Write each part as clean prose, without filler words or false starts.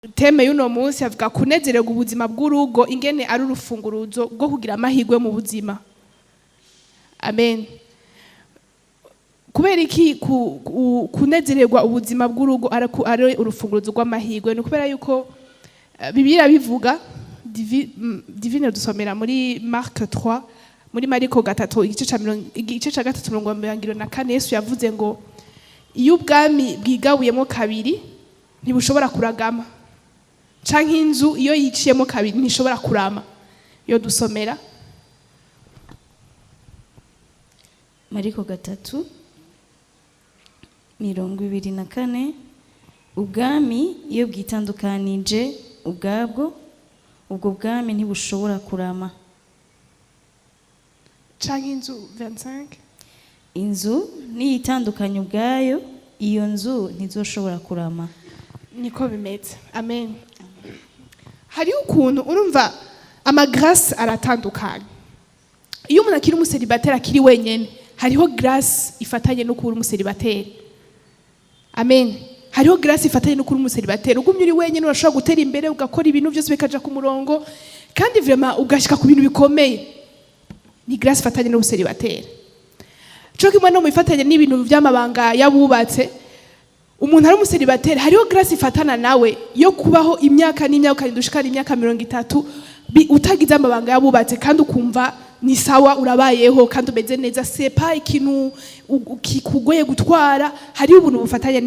Thème y'uno munsi avuga kunezererwa ubuzima bw'urugo, ingene ari urufunguruzo rwo kugira amahirwe mu buzima. Amen. Kubera iki kunezererwa ubuzima bw'urugo ari urufunguruzo rw'amahirwe? Ni ukubera yuko Bibiliya bivuga. Divine, dusomera muri Marc 3, muri Mariko 3, igice ca 3, 24. Yesu yavuze ngo iyo ubwami bwigabuyemo kabiri ntibushobora kuragama, canke inzu iyo yiciyemo kabiri ntishobora kurama. Iyo dusomera. Mariko 3:24: Ubwami iyo bwitandukanije ubwabwo, ubwo bwami ntibushobora kurama. Canke inzu, 25. Inzu niyitandukanye ubwayo, iyo nzu ntizoshobora kurama. Niko bimeze, amen. Hariho ukuntu urumva ama grâces aratandukanye. Iyo umuntu akiri umu célibataire, akiri wenyene, hariho grâce ifatanye no kuba uri umu célibataire. Amen. Hariho grâce ifatanye no kuba uri umu célibataire. Ugumye uri wenyene, urashobora gutera imbere, ugakora ibintu byose bikaja ku murongo, kandi vraiment ugashika ku bintu bikomeye. Ni grâce ifatanye n'ubu célibataire. Co kimwe no mu ifatanye n'ibintu vy'amabanga y'abubatse. Umuntu ari umu célibataire, hariho grâce ifatana nawe yo kubaho imyaka n'imyaka, ukarinda ushikana imyaka 30 utagize amabanga y'abubatse, kandi ukumva ni sawa, urabayeho kandi umeze neza. C'est pas ikintu kikugoye gutwara. Hariho ubuntu bufatanye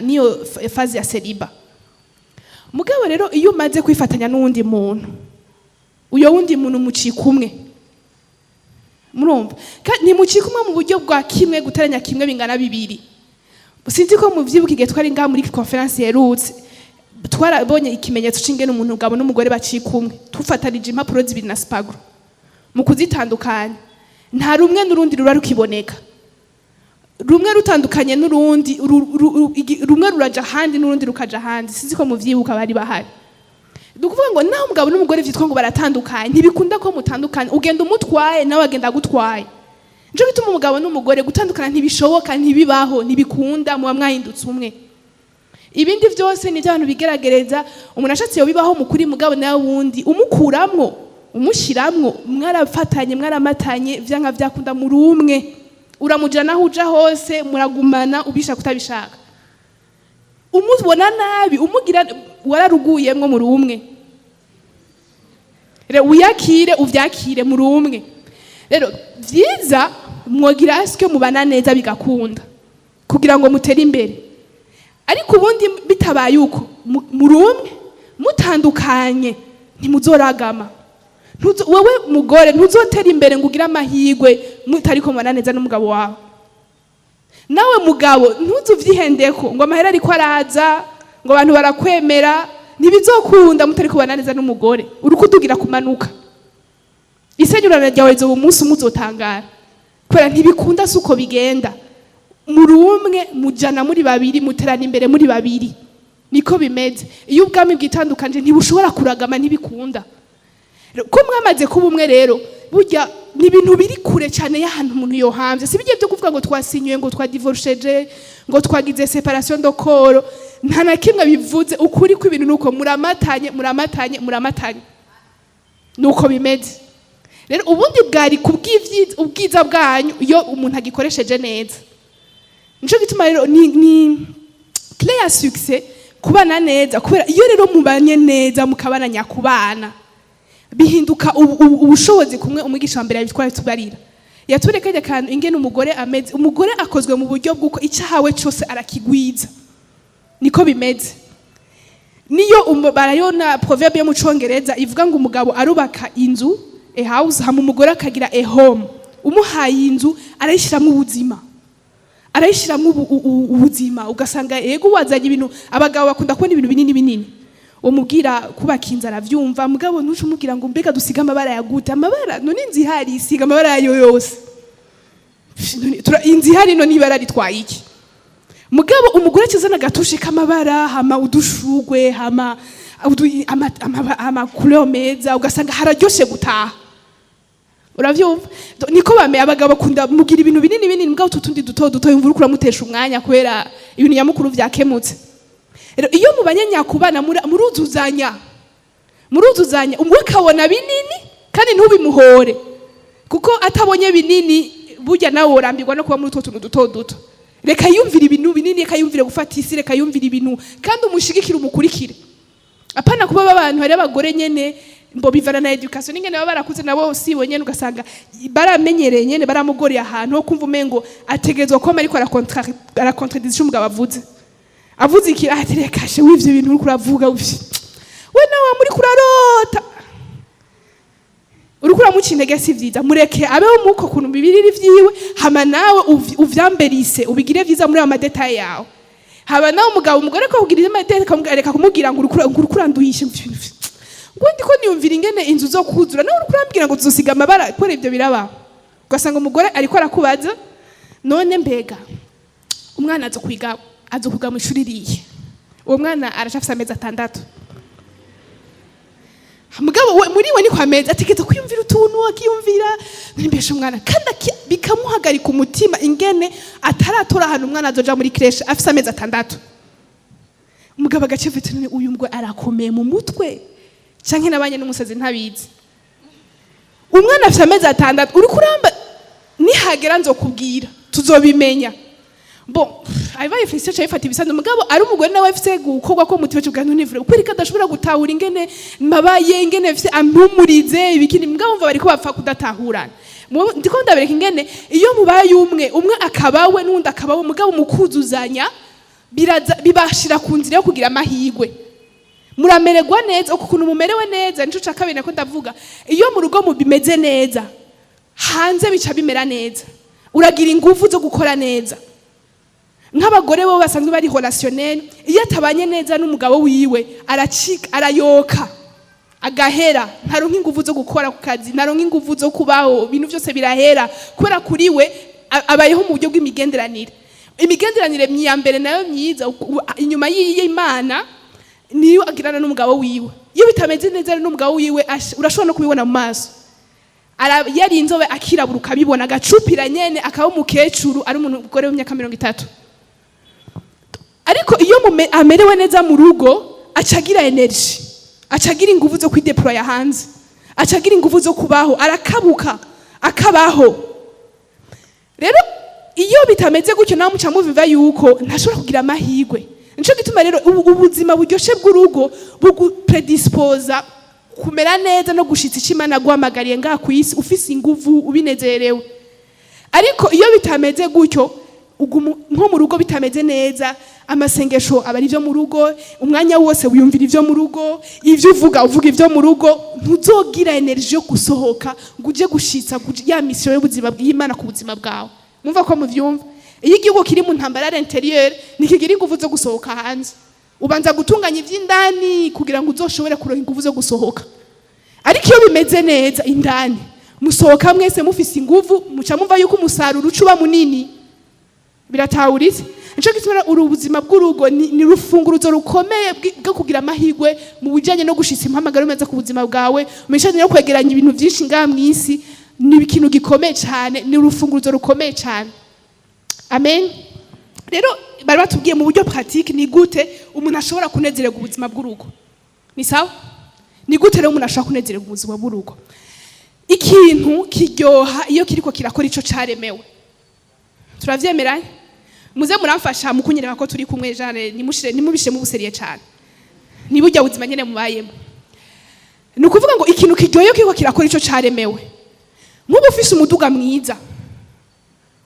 niyo phase ya célibat. Mugabo rero iyo umaze kwifatanya n'uwundi muntu, uyo wundi muntu mucika umwe. Murumva, ntimucika umwe mu buryo bwa kimwe guteranya kimwe bingana bibiri. Sinzi ko muvyibuka, igihe twari ngaha muri conférence yerutse, twarabonye ikimenyetso c'ingene umuntu, umugabo n'umugore bacika umwe. Tufatanije impapuro zibiri na spagro, mu kuzitandukanya nta rumwe n'urundi ruba rukiboneka. Rumwe rutandukanye n'urundi, rumwe ruraja ahandi n'urundi rukaja ahandi. Sinzi ko muvyibuka, bari bahari. Ni ukuvuga ngo naho umugabo n'umugore vyitwa ngo baratandukanye, ntibikunda ko mutandukanye. Ugenda umutwaye, nawe agenda agutwaye. Nico gituma umugabo n'umugore gutandukana ntibishoboka, ntibibaho, ntibikunda. Muba mwahindutse umwe. Ibindi byose ni abantu bigeragereza. Umuntu ashatse yo bibaho mu kuri, mugabo nawe wundi umukuramwo, umushiramwo, mwarafatanye, mwaramatanye, vyanka vyakunda muri umwe. Uramujana aho uja hose, muragumana, ubishaka utabishaka, umubona nabi, umugira, wararuguyemwo, muri umwe. Rero wiyakire, uvyakire, muri umwe. Rero vyiza mwogira asike mubana neza bigakunda kugira ngo mutere imbere. Ariko ubundi bitabaye uko, muri umwe, mutandukanye ntimuzoragama. Wewe mugore ntuzotera imbere ngo ugire amahirwe mutariko mubana neza n'umugabo wawe. Nawe mugabo, ntuzuvyihendeko ngo amahera ariko araza, ngo abantu barakwemera. Ntibizokunda mutari kubana neza n'umugore. Uri kudugira kumanuka, isenyurana ryawe rizoba umunsi umwe uzotangara, kubera ntibikunda, si uko bigenda. Muri umwe, mujana muri babiri, muterana imbere muri babiri. Niko bimeze. Iyo ubwami bwitandukanje ntibushobora kuragama, ntibikunda. Ko mwamaze kuba umwe rero, burya ni ibintu biri kure cyane y'ahantu umuntu yohamvye. Si bijye byo kuvuga ngo twasinyuye, ngo twadivorceje, ngo twagize séparation de corps. Nta na kimwe bivuze. Ukuri kw'ibintu nuko muramatanye, muramatanye, muramatanye. Nuko bimeze. Rero ubundi bwari kubw'ivyiza, ubwiza bwanyu, iyo umuntu agikoresheje neza. Nico gituma rero ni clé ya succès kubana neza, kubera iyo rero mubanye neza, mukabana nyakubana, bihinduka ubushobozi. Kumwe umwigisha wa mbere yabitwara tubarira, yatwereka akantu ingene umugore ameze. Umugore akozwe mu buryo bw'uko icyo ahawe cyose arakigwiza. Niko bimeze. Niyo barayona proverbe yo mu Congereza ivuga ngo umugabo arubaka inzu, a house, hama umugore akagira a home. Umuhaye inzu arayishyiramo ubuzima, arayishyiramo ubuzima. Ugasanga yego wazanye ibintu. Abagabo bakunda kubona ibintu binini binini. Umubwira kubaka inzu aravyumva, mugabo ntuce umubwira ngo mbega dusige amabara ya gute? Amabara none inzu ihari isiga amabara yayo yose. None inzu ihari none ibara ritwaye iki? Mugabo umugore akizana agatushe k'amabara, hama udushugwe, hama ama couleur meza, ugasanga hararyoshe gutaha. Uravyumva? Niko bame abagabo bakunda mugira ibintu binini binini, mugabo utu tundi duto duto yumva uriko uramutesha umwanya, kubera ibintu nyamukuru vyakemutse. Rero iyo mubanye nyakubana, muruzuzanya, muruzuzanya. Umwe akabona binini kandi ntubimuhore, kuko atabonye binini burya nawe worambirwa no kuba muri utwo tuntu duto duto. Reka yumvire ibintu binini, reka yumvire gufata isi, reka yumvire ibintu, kandi umushigikire, umukurikire. Apana kuba abantu, hari abagore nyene mbo bivana na éducation n'ingene baba barakuze nabo, si bo nyene, ugasanga baramenyereye nyene, baramugoreye ahantu ho kumva umengo ategerezwa kuba ariko aracontredire ico umugabo avuze. Avuze iki, ati: "Reka she, w'ivyo bintu uriko uravuga we nawe muri kurarota, uriko uramuca intege." Si vyiza. Mureke abeho muko kuntu bibiriri vyiwe, hama nawe uvyamberise, ubigire vyiza muri ayo ma détails yawe. Haba nawe umugabo, umugore ko kugira ama détails, reka kumubwira ngo uriko uranduhisha, ngo ndiko niyumvira ingene inzu zo kuzura, nawe uriko urambwira ngo tuzosiga amabara. Kubera ibyo birabaho, ugasanga umugore ariko arakubaza: "None mbega umwana azo kwiga mu ishuri rihe?" Uwo mwana aracafise amezi 6. Mugabo we, muri we niko amezi, ategereza kwiyumvira utuntu, akiyumvira nimbesha umwana, kandi bikamuhagarika umutima ingene ataratora ahantu umwana azoja muri crèche afise amezi 6. Umugabo agace afite: "None uyu mbwa arakomeye mu mutwe canke nabanye n'umusazi ntabizi? Umwana afise amezi 6, uriko uramba, nihagera nzokubwira, tuzobimenya." Bon, abaye réflexion cyayifata ibisanzwe. Mugabo ari umugore nawe afise gukorwa ko umutima cyubwa, none vure kwereka adashobora gutahura ingene mabaye, ingene afise, ampumurize ibikini. Mugabo umva bariko bapfa kudatahurana. Ndiko ndabereka ingene iyo mubaye umwe, umwe akabawe n'undi akabawe, mugabo mukuzuzanya, biraza bibashira ku nzira yo kugira amahirwe, muramererwa neza. Uku kuntu mumerewe neza nico ca kabiri nako ndavuga. Iyo mu rugo bimeze neza, hanze bica bimera neza, uragira ingufu zo gukora neza. Nk'abagore bo basanzwe bari relationnel, iyo atabanye neza n'umugabo wiwe, aracika, arayoka, agahera, ntaronka ingufu zo gukora ku kazi, ntaronka ingufu zo kubaho, ibintu byose birahera, kubera kuri we abayeho mu buryo bw'imigenderanire. Imigenderanire ya mbere nayo myiza inyuma y'Imana niyo agirana n'umugabo wiwe. Iyo bitameze neza rero n'umugabo wiwe, urashobora no kubibona mu maso. Yari inzobe akirabura, ukabibona, agacupira nyene, akaba umukecuru, ari umugore w'imyaka 30. Ariko iyo amerewe neza mu rugo, acagira énergie, acagira ingufu zo kwideploya hanze, acagira ingufu zo kubaho, arakabuka akabaho. Rero iyo bitameze gutyo, nawe muca muviva yuko ntashobora kugira amahirwe. Nico gituma rero ubuzima buryoshe bw'urugo bugupredisposa kumera neza no gushitsa ico Imana guhamagariye ngaha ku isi, ufise inguvu, ubinezerewe. Ariko iyo bitameze gutyo, nko mu rugo bitameze neza, amasengesho aba ari ibyo mu rugo, umwanya wose wiyumvira ibyo mu rugo, ibyo uvuga uvuga ibyo mu rugo, ntuzogira énergie yo gusohoka ngo uje gushitsa ya mission y'ubuzima bw'Imana ku buzima bwawe. Mwumva ko muvyumva? Iyo igihugu kiri mu ntambara intérieure, ntikigira ingufu zo gusohoka hanze. Ubanza gutunganya ivy'indani kugira ngo uzoshobore kuronka ingufu zo gusohoka. Ariko iyo bimeze neza indani, musohoka mwese mufise inguvu, muca mumva yuko umusaruro uca uba munini. Biratawuritse? Nico gituma uru buzima bw'urugo ni rufunguruzo rukomeye bwo kugira amahirwe mu bijanye no gushitsa impamagaro meza ku buzima bwawe, mu bijanye no kwegeranya ibintu vyinshi ngaha mw'isi. Ni ikintu gikomeye cyane, ni urufunguruzo rukomeye cyane. Amen. Rero bari batubwiye mu buryo pratique ni gute umuntu ashobora kunezererwa ubuzima bw'urugo. Ni sawa? Ni gute rero umuntu ashobora kunezererwa ubuzima bw'urugo? Ikintu kiryoha iyo kiriko kirakora ico caremewe. Turavyemeranye? Muze muramfasha mu kunyereka ko turi kumwe. Jane, nimushire, nimubishe mu buseriye cyane, ni burya buzima nyene mubayemo. Ni ukuvuga ngo ikintu kiryoye kiriko kirakora ico caremewe. Nk'ubu ufise umuduga mwiza,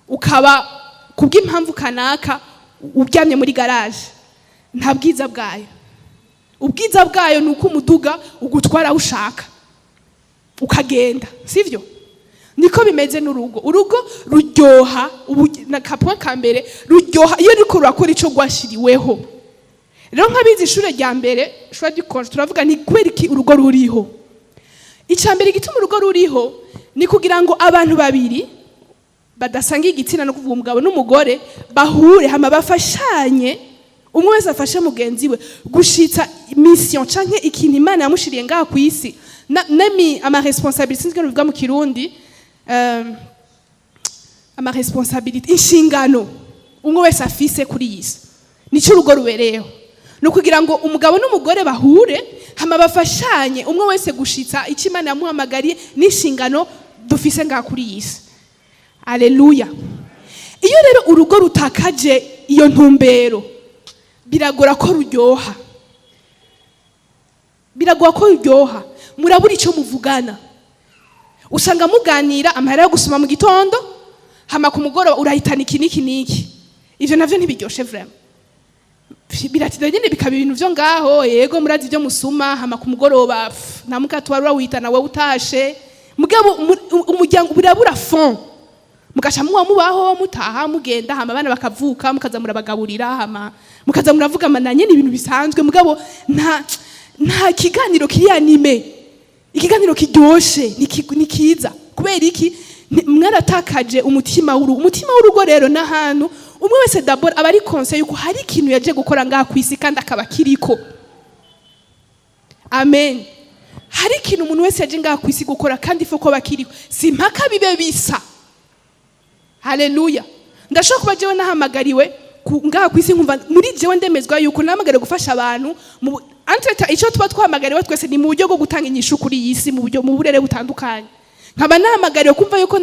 ukaba kubw'impamvu kanaka uryamye muri garage, nta bwiza bwayo. Ubwiza bwayo ni uko umuduga ugutwara aho ushaka ukagenda, sivyo? Niko bimeze n'urugo. Urugo ruryoha na ka point ka mbere, ruryoha iyo ruriko rurakora ico rwashiriweho. Rero nk'abize ishure rya mbere, ishure du conjoint, turavuga ni kubera iki urugo ruriho. Icya mbere igituma urugo ruriho ni kugira ngo abantu babiri badasangiye igitsina, no kuvuga umugabo n'umugore, bahure, hama bafashanye, umwe wese afashe mugenzi we gushitsa mission canke ikintu Imana yamushiriye ngaha ku isi, nami ama responsabilité, sinzi bivuga mu Kirundi, ama responsabilité, inshingano umwe wese afise kuri iyi si. Nico urugo rubereyeho. Ni ukugira ngo umugabo n'umugore bahure, hama bafashanye, umwe wese gushitsa icyo Imana yamuhamagariye n'inshingano dufise ngaha kuri iyi si. Aleluya! Iyo rero urugo rutakaje iyo ntumbero, biragora ko ruryoha, biragora ko ruryoha. Murabura icyo muvugana. Usanga muganira amahera yo gusoma mu gitondo, hama ku mugoroba urahitana iki n'iki n'iki. Ivyo navyo ntibiryoshe vraiment. Biratinda nyene, bikaba ibintu vyo ngaho. Yego, murazi ibyo musuma, hama ku mugoroba, pff, nta mukatwara urawitana wowe utashe. Mugabo umuryango burabura fond, mugaca muba mubaho, mutaha, mugenda, hama abana bakavuka, mukaza murabagaburira, hama mukaza muravuga amana nyene ibintu bisanzwe. Mugabo nta kiganiro kiri animé, ikiganiro kiryoshe ni kiza. Kubera iki? Mwaratakaje umutima w'urugo. Umutima w'urugo rero n'ahantu umwe wese d'abord aba ari conscient yuko hari ikintu yaje gukora ngaha ku isi, kandi akaba kiriko. Amen. Hari ikintu umuntu wese yaje ngaha ku isi gukora, kandi ifo ko bakiriho, si mpaka bibe bisa. Haleluya! Ndashobora kuba jewe nahamagariwe ngaha ku isi, nkumva muri jewe ndemezwa yuko nahamagariwe gufasha abantu mu entre icyo tuba twahamagariwe twese ni mu buryo bwo gutanga inyishu kuri iyi si, mu buryo mu burere butandukanye. Nkaba nahamagariwe kumva yuko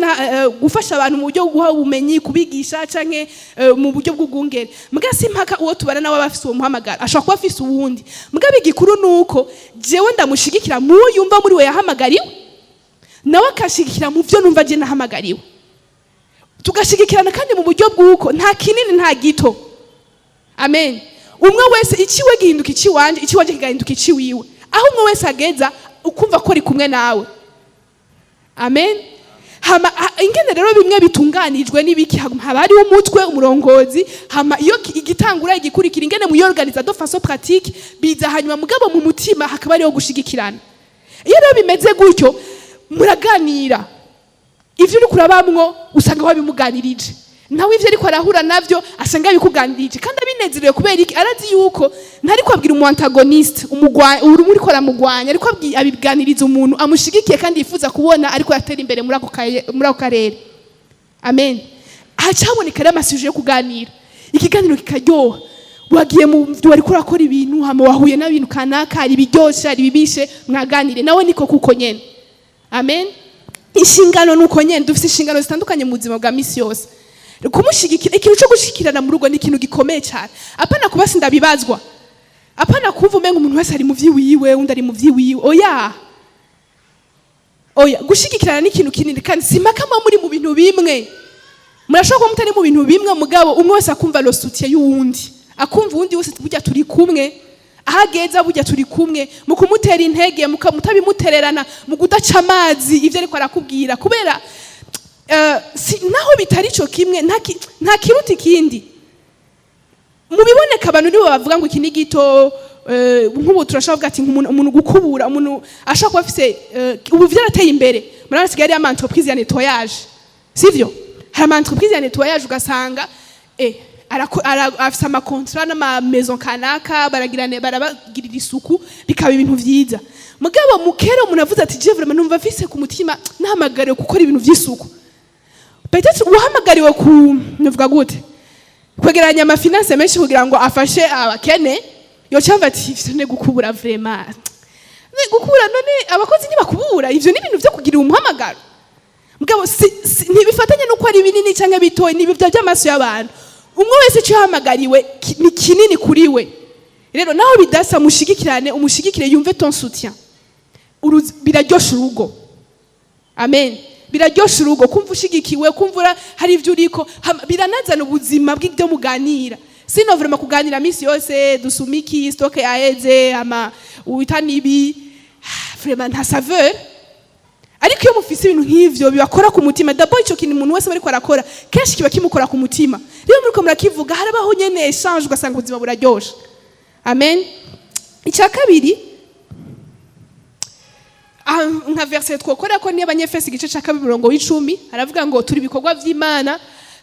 gufasha abantu mu buryo bwo guha ubumenyi, kubigisha, canke mu buryo bw'ubwungere. Muga si mpaka uwo tubana nawe aba afise uwo muhamagaro, ashobora kuba afise uwundi. Mugabo igikuru nuko jewe ndamushigikira mu yumva muri we yahamagariwe, nawe akashigikira mu vyo numva je nahamagariwe, tugashigikirana, kandi mu buryo bw'uko nta kinini nta gito. Amen. Umwe wese iciwe gihinduka iciwanje, iciwanje kigahinduka iciwiwe. Aho umwe wese ageza, ukumva ko ari kumwe nawe. Amen. Hama ingene rero bimwe bitunganijwe n'ibiki? Haba hariho umutwe, umurongozi. Hama iyo igitangura, igikurikira, ingene muyorganiza de façon pratique biza hanyuma. Mugabo mu mutima hakaba hariho gushigikirana. Iyo rero bimeze gutyo, muraganira ivyo uriko urabamwo, usanga wabimuganirije nawe, ivyo ariko arahura navyo asanga yabikuganirije, kandi abinezerewe. Kubera iki? Arazi yuko ntariko abwira umu antagoniste, uriko aramugwanya, ariko abiganiriza umuntu amushigikiye kandi yifuza kubona ariko yatera imbere muri ako karere. Amen. Hacaboneka rero ama sujets yo kuganira, ikiganiro kikaryoha. Wagiye mu wariko urakora ibintu, hama wahuye n'ibintu kanaka, hari ibiryoshe, hari ibibishe, mwaganire nawe niko kuko nyene. Amen. Inshingano nuko nyene, dufite inshingano zitandukanye mu buzima bwa misi yose. Kumushigikira, ikintu cyo gushigikirana mu rugo ni ikintu gikomeye cyane. Apana kuba sindabibazwa, apana kumva umenga umuntu wese ari mu vyiwiwe, undi ari mu vyiwiwe. Oya, oya, gushigikirana ni ikintu kinini, kandi si mpaka muba muri mu bintu bimwe. Murashobora kuba mutari mu bintu bimwe, mugabo umwe wese akumva le soutien y'uwundi, akumva uwundi wese burya turi kumwe aho ageza, burya turi kumwe mu kumutera intege, mutabimutererana, mu kudaca amazi ivyo ariko arakubwira. Kubera si, naho bitari ico kimwe, nta kiruta ikindi mu biboneka. Abantu nibo bavuga ngo iki ni gito. Nk'ubu turashobora kuvuga ati umuntu gukubura, umuntu ashobora kuba afise ubu vyarateye imbere, murabona hasigaye hariyo ama entreprise ya nettoyage, sivyo? Hari ama entreprise ya nettoyage, ugasanga afise ama contrats n'ama maison kanaka, baragirane, barabagirira isuku, bikaba ibintu vyiza. Mugabo mukera umuntu avuze ati: "Je vraiment numva mfise ku mutima nahamagariwe gukora ibintu vy'isuku." Peut-être uwahamagariwe ku nuvuga gute, kwegeranya ama finances menshi kugira ngo afashe abakene, yoca ati: "Ivyo ne gukubura, vraiment ne gukubura, none abakozi ntibakubura? Ivyo ni ibintu vyo kugira umuhamagaro." Mugabo si, ntibifatanye nuko ari binini canke bitoyi, ni ibyo by'amaso y'abantu. Umwe wese icyo yahamagariwe ni kinini kuri we. Rero naho bidasa, mushigikirane, umushigikire, yumve ton soutien. Biraryosha urugo. Amen. Biraryosha urugo kumva ushigikiwe, kumva hari ibyo uriko. Biranazana ubuzima bw'ibyo muganira. Sino vraiment kuganira misi yose dusumiki, stock yaheze, ama wita nibi, vraiment nta saveur. Ariko iyo mufise ibintu nk'ivyo bibakora ku mutima, d'abord ico kintu umuntu wese bariko arakora kenshi kiba kimukora ku mutima. Rero muriko murakivuga, harabaho nyene échange, ugasanga ubuzima buraryoshe. Amen. Icya kabiri, aha nka verset twokora ko ni Abanyefesi igice cya 2, umurongo w'10, aravuga ngo turi ibikorwa vy'Imana,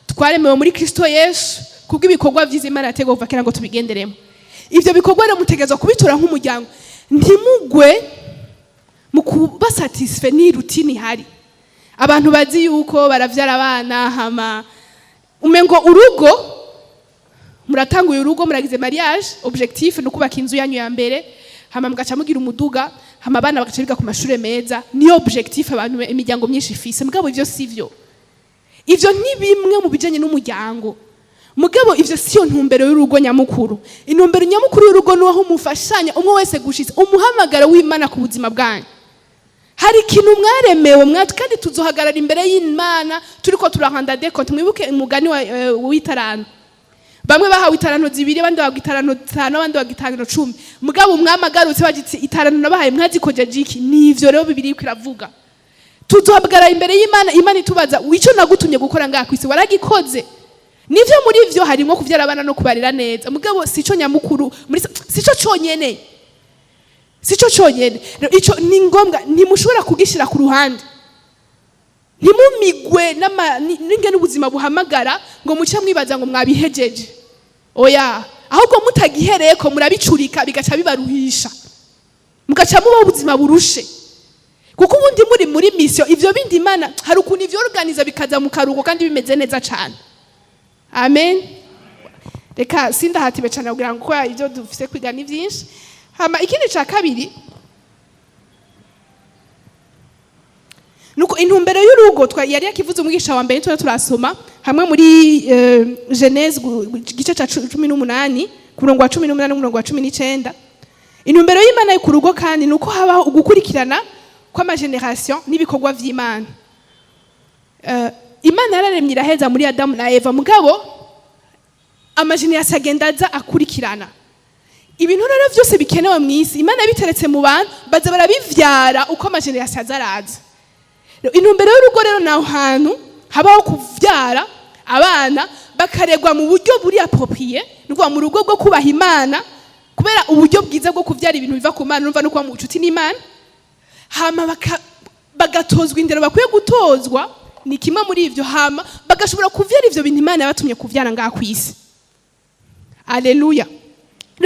twaremewe muri Kristo Yesu kubw'ibikorwa vyiza Imana yateguye kuva kera ngo tubigenderemo. Ivyo bikorwa rero mutegerezwa kubitora nk'umuryango. Ntimugwe mu kuba satisfait ni routine ihari. Abantu bazi yuko baravyara abana, hama umengo urugo Muratanguye urugo, muragize mariage, objectif ni ukubaka inzu yanyu ya mbere, hama mugaca mugira umuduga, hama abana bagaca biga ku mashure meza. Niyo objectif abantu, imiryango myinshi ifise. Mugabo ivyo sivyo, ivyo ni bimwe mu bijanye n'umuryango, mugabo ivyo siyo ntumbero y'urugo nyamukuru. Intumbero nyamukuru y'urugo ni aho umufashanya umwe wese gushitsa umuhamagaro w'Imana ku buzima bwanyu. Hari ikintu mwaremewe mwatwe, kandi tuzohagarara imbere y'Imana turiko turarendre des comptes. Mwibuke umugani w'itarano. Bamwe bahawe itarano 2, abandi bahabwa itarano 5, abandi bahabwa itarano 10. Mugabo umwami agarutse bagitse: "Itarano nabahaye mwazikojeje iki?" Nivyo rero Bibiliya iriko iravuga. Tuzohagarara imbere y'Imana, Imana itubaza: "Ico nagutumye gukora ngaha kwisi waragikoze?" Nivyo, muri ivyo harimo kuvyara abana no kubarera neza, mugabo sico nyamukuru, muri sico conyene, sico conyene. Rero ico ni ngombwa, ntimushobora kugishira ku ruhande. Ntimumigwe n'ingene ubuzima buhamagara ngo muce mwibaza ngo mwabihejeje. Oya, ahubwo mutagihereyeko murabicurika, bigaca bibaruhisha, mugaca mubaho ubuzima burushe, kuko ubundi muri mission. Ivyo bindi Imana hari ukuntu ivyorganiza bikaza mu karuhuko kandi bimeze neza cane. Amen. Reka sindahatibe cane kugira ngo ko ivyo dufise kwiga ni vyinshi. Hama ikindi ca kabiri nuko intumbero y'urugo yari yakivuze umwigisha wa mbere, tuba turasoma hamwe muri Genèse igice ca 18, ku murongo wa 18 n'umurongo wa 19. Intumbero y'Imana ku rugo kandi ni uko habaho ugukurikirana kw'ama générations n'ibikorwa vy'Imana. Imana yararemye iraheza muri Adamu na Eva, mugabo ama générations agenda aza akurikirana. Ibintu rero vyose bikenewe mu isi, Imana yabiteretse mu bantu, baza barabivyara uko ama générations aza araza. Intumbero y'urugo rero, naho hantu habaho kuvyara abana bakaregwa mu buryo buri approprié, ni ukuvuga mu rugo rwo kubaha Imana, kubera uburyo bwiza bwo kuvyara ibintu biva ku Mana, urumva no kuba mu bucuti n'Imana. Hama bagatozwa indero bakwiye gutozwa, ni kimwe muri ivyo. Hama bagashobora kuvyara ivyo bintu Imana yabatumye kuvyara ngaha kw'isi. Aleluya!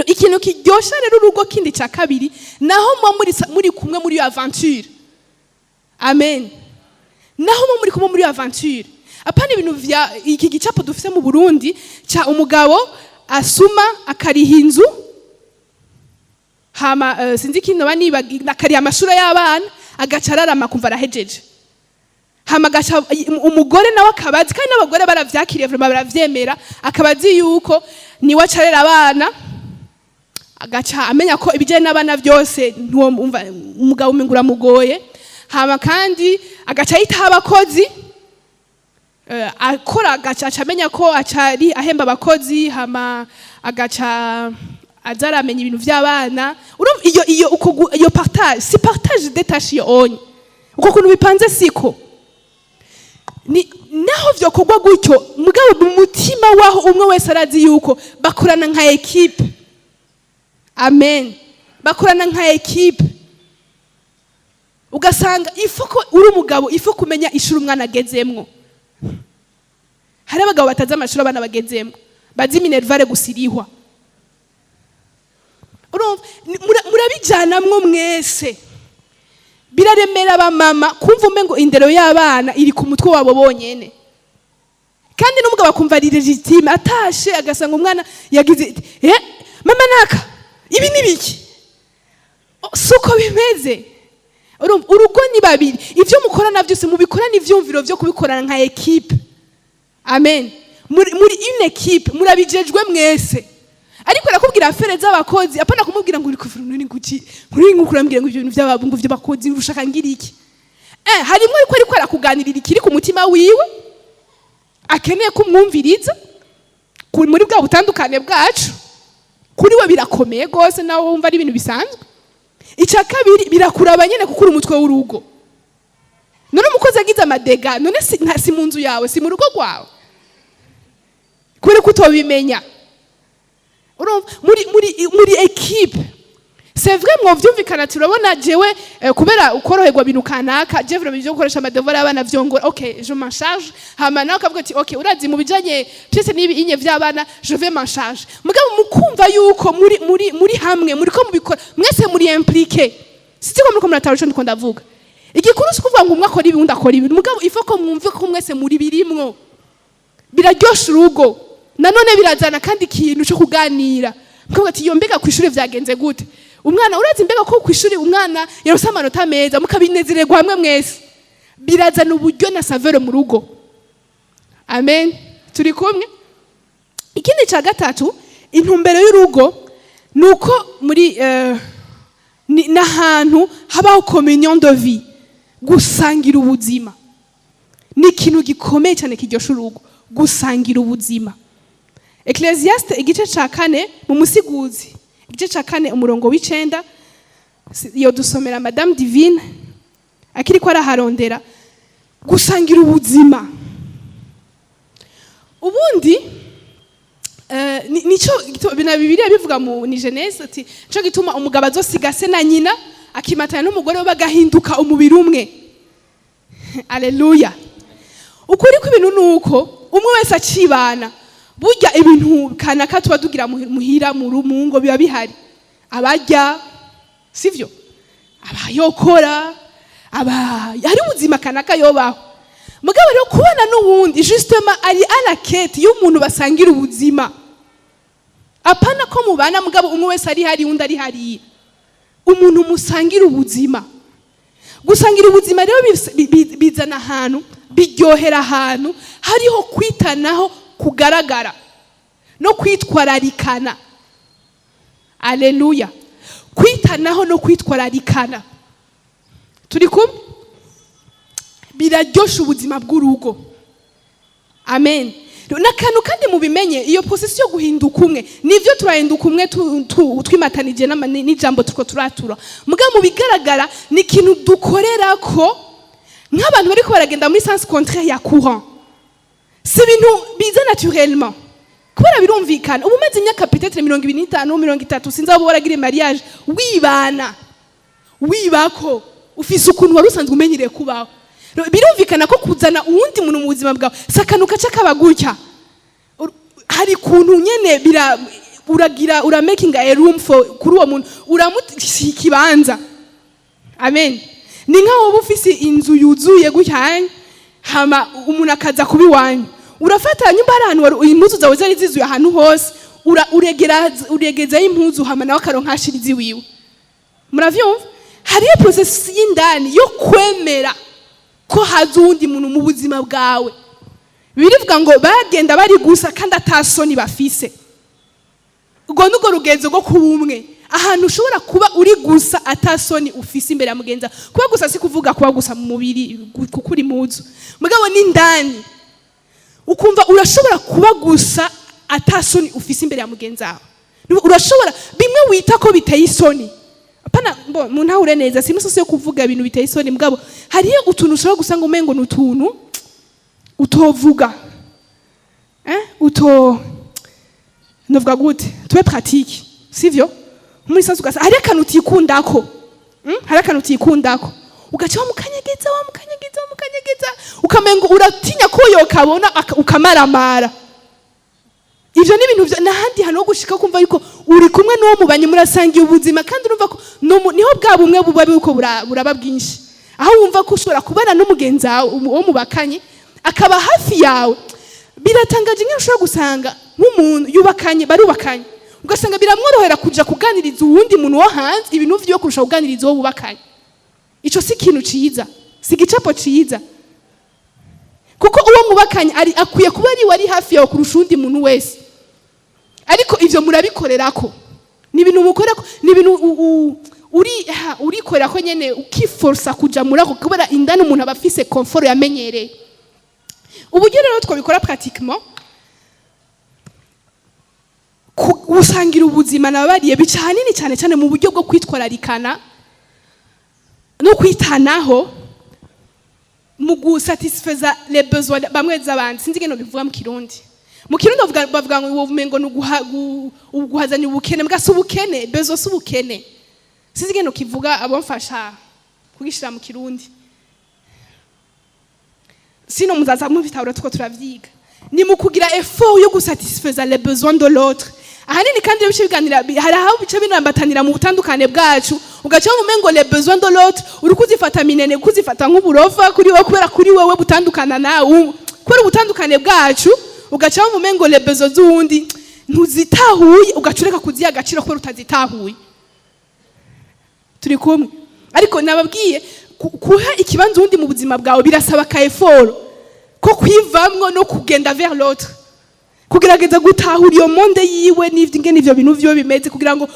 Ikintu kiryosha rero urugo kindi ca kabiri, naho muba muri kumwe muri iyo aventure. Amen. Naho muba muri kumwe muri iyo aventure, apana ibintu vya iki gicapo dufise mu Burundi ca umugabo asuma akariha inzu, hama sinzi ikintu noba niba akariha amashuri y'abana, agaca ararama kumva arahejeje. Hama agaca umugore nawe akabazi, kandi n'abagore baravyakiriye vraiment, baravyemera, akaba azi yuko niwe acarera abana, agaca amenya ko ibijyanye n'abana byose ntiwumva umugabo umenga uramugoye. Hama kandi agaca yitaho abakozi, akora, agaca aca amenya ko aca ari ahemba abakozi, hama agaca aza aramenya ibintu by'abana. Urumva iyo uko iyo partage, si partage des tâches, iyo onye uko kuntu bipanze siko ni naho vyokorwa gutyo, mugabo mu mutima waho umwe wese arazi yuko bakorana nka équipe. Amen. Bakorana nka équipe. Ugasanga ifo ko uri umugabo, ifo kumenya ishuri umwana agezemwo. Hari abagabo batazi amashuri abana bagezemwo, bazi minerval gusa irihwa. Urumva murabijanamwo mwese. Biraremera abamama kumva umengo indero y'abana iri ku mutwe wabo bonyene, kandi n'umugabo akumva ari légitime. Atashe agasanga umwana yagize: "Eh, mama naka, ibi ni biki?" Oh, si uko bimeze. Urumva, urugo ni babiri. Ivyo mukorana byose mubikorana ivyumviro vyo kubikorana nka équipe. Amen. Muri une équipe, murabijejwe mwese. Ariko arakubwira affaires z'abakozi, apana kumubwira ngo uri kuvura nini kuki kuri ngo kurambwira ngo ibyo bintu by'ababungu by'abakozi ushaka ngira iki. Harimo ariko arakuganirira ikiri ku mutima wiwe, akeneye kumwumviriza muri bwa butandukane bwacu. Kuri we birakomeye rwose, nawe wumva ari ibintu bisanzwe. Icya kabiri, birakuraba nyine kuko uri umutwe w'urugo. None umukozi agize ama dégâts, none si mu nzu yawe, si mu rugo rwawe, kubera ko utobimenya? Urumva muri équipe, c'est vrai, mwovyumvikana ati: "Urabona jewe, kubera ukoroherwa bintu kanaka, je vraiment ivyo gukoresha ama devoirs y'abana vyongora, ok, je m'en charge." Hama nawe akavuga ati: "Ok, urazi mu bijanye byose n'ibi inye vy'abana, je vais m'en charge." Mugabo mukumva yuko muri hamwe, muri ko mubikora mwese, muri impliqué. Sinzi ko muriko muratahura ico ndiko ndavuga. Igikuru si ukuvuga ngo umwe akora ibi, undi akora ibi, mugabo il faut ko mwumve ko mwese muri birimwo. Biraryosha urugo. Nanone birazana kandi ikintu cyo kuganira, mukavuga ati: "Iyo mbega ku ishuri vyagenze gute? Umwana, urazi mbega ko ku ishuri umwana yarose amanota meza?" Mukabinezererwa hamwe mwese. Birazana uburyo na saveur mu rugo. Amen, turi kumwe. Ikindi cya gatatu, intumbero y'urugo ni uko muri n'ahantu habaho communion de vie, gusangira ubuzima. Ni ikintu gikomeye cyane kiryosha urugo, gusangira ubuzima. Ecclésiaste igice cya 4, mu Musiguzi igice cya 4, umurongo w'9, iyo dusomera Madame Divine akiri ko araharondera. Gusangira ubuzima ubundi nico na Bibiliya bivuga mu ni Genèse, ati: "Nico gituma umugabo azosiga se na nyina, akimatana n'umugore we, bagahinduka umubiri umwe." Aleluya! Ukuri kw'ibintu ni uko umwe wese acibana, burya ibintu kanaka tuba tugira muhira mu ngo biba bihari, abarya sivyo, abayokora, aba hari ubuzima kanaka yobaho. Mugabo rero kubana n'uwundi, justement ari à la quête y'umuntu basangira ubuzima. Apana ko mubana mugabo umwe wese ari hari, undi ari hariya. Umuntu musangira ubuzima. Gusangira ubuzima rero bizana ahantu biryohera, ahantu hariho kwitanaho kugaragara no kwitwararikana. Aleluya! Kwitanaho no kwitwararikana, turi kumwe, biraryosha ubuzima bw'urugo. Amen. N'akantu kandi mubimenye, iyo processus yo guhinduka umwe, nivyo turahinduka umwe twimatanije n'ijambo turiko turatura. Mugabo mu bigaragara ni ikintu dukorera ko nk'abantu bariko baragenda muri sens contraire ya courant. Si ibintu biza naturellement, kubera birumvikana, uba umaze imyaka peut-être 25, 30, sinzi abo waragira mariage, wibana, wibako, ufise ukuntu wari usanzwe umenyereye kubaho. Birumvikana ko kuzana uwundi muntu mu buzima bwawe si akantu gaca kaba gutya. Hari ukuntu nyene bira uragira ura making a room for kuri uwo muntu, uramuha ikibanza. Amen. Ni nkaho wowe ufise inzu yuzuye gutya, hama umuntu akaza kuba iwanyu. Urafata nyumba hari ahantu impuzu zawe zari zizuye ahantu hose, uregera uregezayo impuzu, hama nawe akaronka ashira iziwiwe. Muravyumva? Hariyo process y'indani yo kwemera ko haza uwundi muntu mu buzima bwawe. Birivuga ngo bagenda bari gusa kandi atasoni bafise. Ubwo nubwo rugenzo rwo kuba umwe, ahantu ushobora kuba uri gusa atasoni ufise imbere ya mugenzi wawe. Kuba gusa si kuvuga kuba gusa mu mubiri kuko uri muzu, mugabo n'indani ukumva urashobora kuba gusa atasoni ufise imbere ya mugenzi wawe. Urashobora bimwe wita ko biteye isoni. Apana bo muntahure neza, si imisosi yo kuvuga ibintu biteye isoni, mugabo hariyo utuntu ushobora gusanga umengo ni utuntu utovuga, uto novuga gute, tube pratique, sivyo? Muri sasa ugasa hari akantu utikundako, Hari akantu utikundako, ugaca wamukanyegeza, wamukanyegeza, wamukanyegeza, ukamengo uratinya ko yokabona, ukamaramara. Ivyo ni ibintu n'ahandi hantu ho gushika kumva yuko uri kumwe n'uwo mubanye, murasangiye ubuzima, kandi urumva ko niho bwa bumwe buba buriko buraba bwinshi, aho wumva ko ushobora kubana n'umugenzi wawe uwo mubakanye akaba hafi yawe. Biratangaje nk'iyo ushobora gusanga nk'umuntu yubakanye, barubakanye, ugasanga biramworohera kuja kuganiriza uwundi muntu wo hanze ibintu vyiwe kurusha kuganiriza uwo bubakanye. Ico si ikintu ciza, si igicapo ciza, kuko uwo mubakanye ari akwiye kuba ari wari hafi yawe kurusha uwundi muntu wese. Ariko ivyo murabikorerako, ni ibintu mukorerako, ni ibintu urikorera ko nyene, ukiforsa kuja muri ako, kubera indani umuntu aba afise confort yamenyereye. Uburyo rero twabikora pratiquement, gusangira ubuzima nababariye bica ahanini cyane cyane mu buryo bwo kwitwararikana no kwitanaho mu gusatisfeza les besoins bamwe z'abandi. Sinzi ingene bivuga mu Kirundi. Mu Kirundi bavuga ngo umengo ni uguhazanya ubukene, mbwa si ubukene, besoin si ubukene. Sinzi ingene ukivuga, abomfasha kugishira mu Kirundi. Sino muzaza mubitahura tuko turavyiga. Ni mu kugira effort yo gusatisfeza les besoins de l'autre ahanini. Kandi iyo bice biganira hari aho bice binambatanira mu butandukane bwacu, ugaca wumva umengo les besoins de l'autre uri kuzifata minene, kuzifata nk'uburofa kuri wowe, kubera kuri wewe butandukana nawe, kubera ubutandukane bwacu. Ugaca wumva umengo les besoins z'uwundi ntuzitahuye, ugaca ureka kuziha agaciro kubera utazitahuye. Turi kumwe? Ariko nababwiye, kuha ikibanza uwundi mu buzima bwawe birasaba ka effort ko kwivamwo no kugenda vers l'autre, kugerageza gutahura iyo monde yiwe n'ivyo, ingene ivyo bintu vyiwe bimeze, kugira ngo